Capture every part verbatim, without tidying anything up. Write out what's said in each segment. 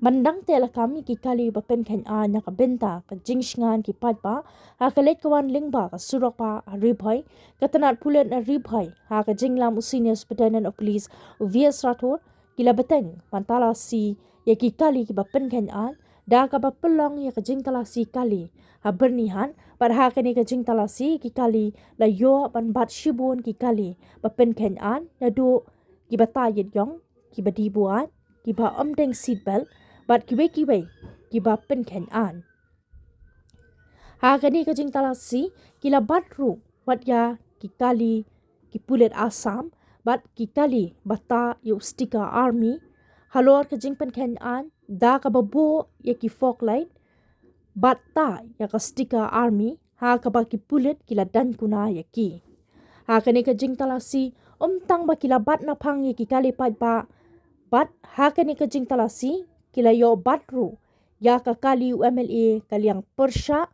Ban dang teh lakam ïa ki kali ba pynkheiñ aiñ na ka bynta ka jingshngaiñ ki paidbah ha ka leit ka wan lyngba ka surok bah ha Ri Bhoi, ka tnat pulit na Ri Bhoi ha ka jingïalam u Senior Superintendent of Police u V S Rathod, ki la bteng ban talasi ïa ki kali kiba pynkheiñ aiñ da kaba pynlong ïa ka jingtalasi kali ha Byrnihat, bad ha kane ka jingtalasi ki kali la ïoh ban bat shibun ki kali ba pynkheiñ aiñ, naduh kiba tai ïit ïong, kiba die buaid, kiba ym deng seat belt, bad kiwei kiwei kiba pynkheiñ aiñ. Ha kane ka jingtalasi ki la bat ruh wat ïa ki kali ki pulit Assam bad ki kali ba tah ïa u sticker army halor ka jingpynkheiñ aiñ da kaba buh ïa ki fog light bad tah ïa ka sticker army, ha kaba ki pulit ki la daiñ kuna ïa ki. Ha kane ka jingtalasi ym tang ba ki la bat naphang ïa ki kali paidbah, bad ha kane ka jingtalasi ki la ïoh bat ruh ïa ka kali u M L A ka liang pyrshah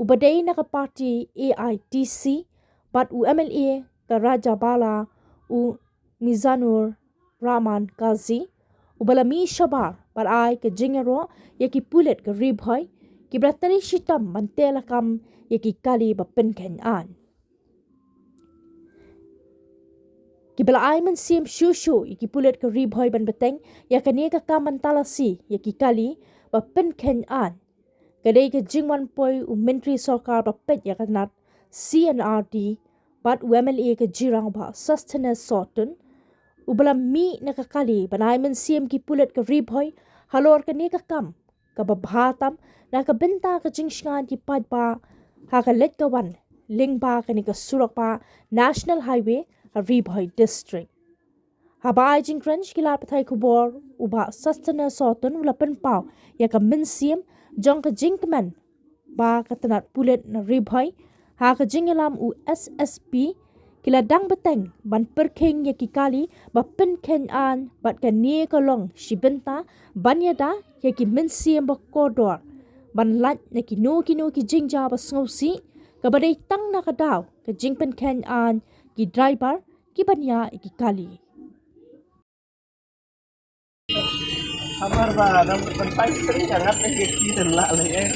uba dei na ka party A I T C, bad u M L A ka Rajabala u Mizanur Rahman Kazi, uba la mih shabar bad ai ka jingïaroh ïa ki pulit ka Ri Bhoi kiba la trei shitom ban teh lakam ïa ki kali ba pynkheiñ aiñ. Kiba la ai mynsiem shuh shuh ïa ki pulit ka Ri Bhoi ban bteng ïa kane ka kam ban talasi ïa ki kali ba pynkheiñ aiñ. Ka dei ka jingwan poi u Myntri Sorkar ba peit ïa ka tnat C and R D bad u M L A ka Jirang Bah Sosthenes Sohtun, uba la mih na ka kali ban ai mynsiem ki pulit ka Ri Bhoi halor kane ka kam kaba bha tam na ka bynta ka jingshngaiñ ki paidbah ha ka leit ka wan lyngba kane ka surok bah National Highway ha Ri Bhoi District. Haba ai jingkren sha ki lad pathai khubor, u Bah Sosthenes Sohtun u la pynpaw ïa ka mynsiem jong ka jingkmen ba ka tnat pulit na Ri Bhoi ha ka jingïalam u S S P ki la dang bteng ban pyrkhing ïa ki kali ba pynkheiñ aiñ, bad kane ka long shi bynta ban ïada ïa ki mynsiem ba kordor ban lait na kino kino ki jingjia ba sngewsih, kaba dei tang na ka daw ka jingpynkheiñ aiñ ki driver kiba ñiah ïa ki kali. Hamar ba dang pynpai string ka ngat lagi ki dan la lagi eh.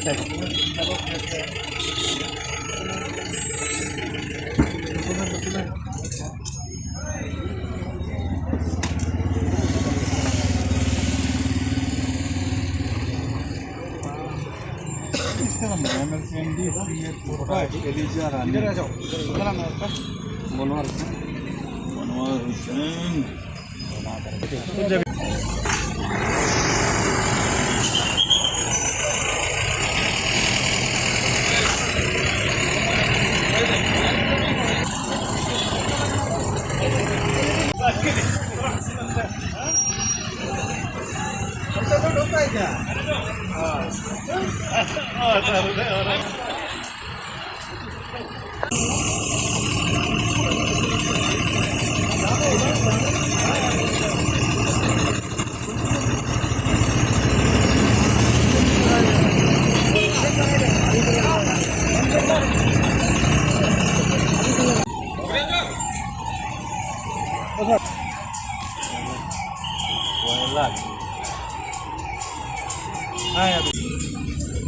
इधर आ जाओ। Monwar Hussain। Monwar Hussain।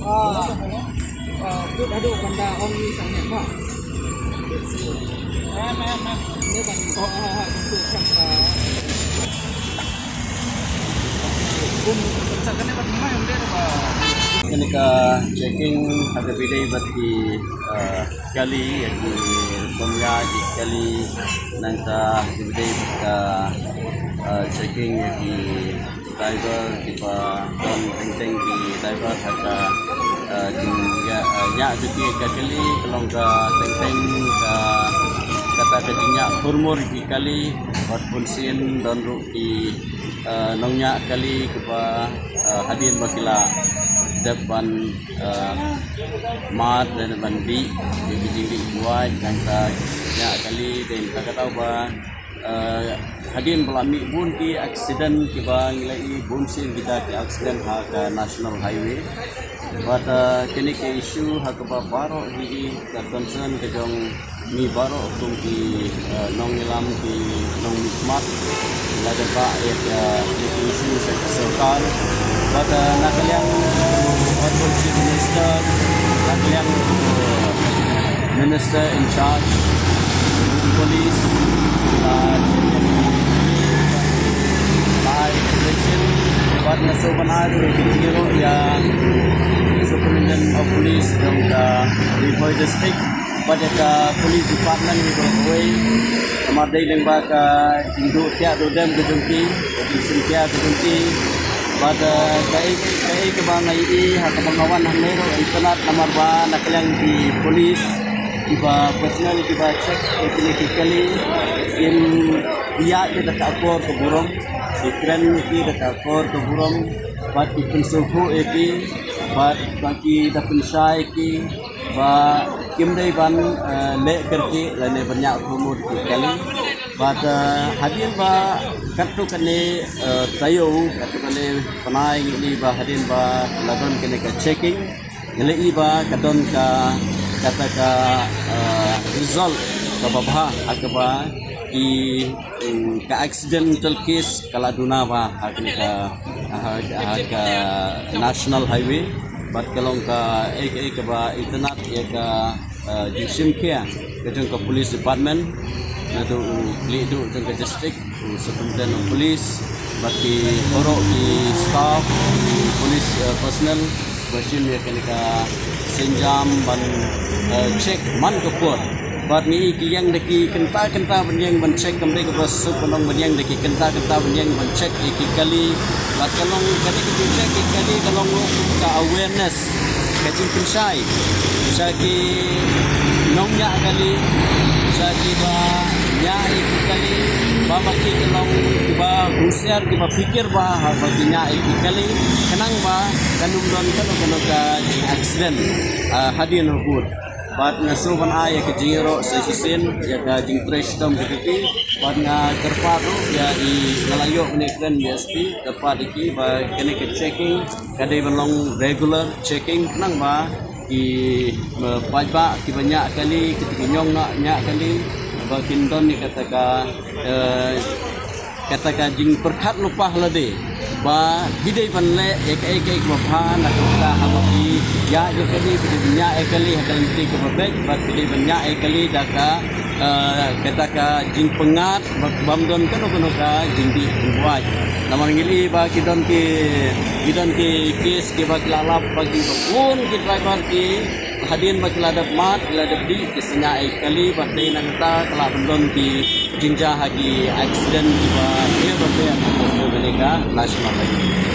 Ah, ah, kut haduh ban da ong ni sang ne ma. Em, em, em. Ni ban, oh, oh, oh, itu sang, ah. Bum, pecah kan ni ban mai, em, dia, ba. Kane ka checking ha kaba ïadei bad ki, ah, kali, ïa ki rukom ïa ki kali, nangta ha kaba ïadei bad ka, ah, checking ïa ki driver kiba don teng teng ki driver ha ka, eh, jingïa, eh, ñiah jong ki ka kali ka long ka teng teng ka, kata ka jingñiah khurmur ki kali bad bunsien don ruh ki, eh, nongñiah kali kiba, eh, hadien ba ki la dep ban, eh, mad lane ban dih ïa ki jingdih buaid, nangta ñiah kali, dei na kata ba Eh, hadien ba la mih bun ki accident kiba ngi la ïohi, bun sien kita ki accident ha ka National Highway. Bad, eh, kane ka issue ha kaba baroh hi ka concern ka jong, Ngi baroh kum ki, eh, nongïalam, ki nongmihkhmat, la dep ba ïa ka, ïa ka issue sha ka sorkar. Bad, eh, na ka liang u Honorable Chief Minister, na ka liang u Minister in charge u Police, la ai information, bad nga sngewbha ban ai ruh ïa ka jingïaroh ïa Superintendent of Police jong ka Ri Bhoi District. Bad ïa ka police department hi baroh kawei. Namar dei lyngba ka jingduh thiah duh dem ka jong ki, ka jingshim thiah ka jong ki. Bad, eh, kaei kaei kaba nga ïohi ha kaba nga wan hangne ruh itynnad namar ba na ka liang ki police kiba personnel kiba check ïa kine ki kali, kim ïaid da ka akor ka burom, ki kren ïa ki da ka akor ka burom, bad ki pynsngewthuh ïa ki, bad ba ki da pynshai ïa ki, ba kim dei ban, eh, leh kyrkieh lane ban ñiah khubor ki kali. Bad, eh, hadien ba katto katne, eh, taïew, katto katne bnai ngi ïohi ba hadien ba la don kane ka checking, ngi la ïohi ba ka don ka, kata ka, eh, result kaba bha ha kaba ki, mm, ka accidental case ka la duna bha ha kane ka, ha, ha ka National Highway. Bad ka long kaei kaei kaba itynnad ïa ka, eh, jingshim khia ka jong ka police department, naduh u khlieh duh jong ka district, u Superintendent of Police, bad ki baroh ki staff, ki police, eh, personnel ba shim ïa kane ka sienjam ban, eh, check man ka por. Bad ngi ïohi ki ïeng da ki kynta kynta ban ïeng ban check, kam dei kaba suk ban ong, ban ïeng da ki kynta kynta ban ïeng ban check ïa ki kali. Bad ka long, ka dei ka jingcheck ïa ki kali ka long ruh ka awareness, ka jingpynshai sha ki nongñiah kali, sha kiba ñiah ïa ki kali, ba ma ki ka long kiba husiar, kiba phikir bha haba ki ñiah ïa ki kali, khnang ba kan ym don kano kano ka jing accident, ah, hadien habud. Bad nga sngewbha ban ai ïa ka jingïaroh sa shisien ïa ka jingtrei shitom ka jong ki. Bad nga kyrpad ruh ïa i, nga la ïoh kane ka kren D S P, kyrpad ïa ki ba kane ka checking ka dei ban long regular checking, khnang ba ki, eh, paidbah kiba ñiah kali, kita ki ñiong ñiah kali, ba kin don ïa kata ka, eh, kata ka jingpyrkhat lypa ha lade ba phi dei ban leh ïa kaei kaei kaba bha na ka bynta haba phi ïaid ïa kali, phi dei ban ñiah ïa kali ha ka lynti kaba beit, bad phi dei ban ñiah ïa kali da ka, eh, kata ka jingpyngngad, bad bym don kano kano ka jingdih jingbuaid. Namar ngi ïohi ba ki don ki, ki don ki case kiba ki la lap ba kiba bun ki driver ki hadien ba ki la dep mad, ki la dep dih, ki sa ñiah ïa ki kali, bad dei nangta ka la pynlong ki jingjia ha ki accident kiba bun bapher ha kane ka National Highway.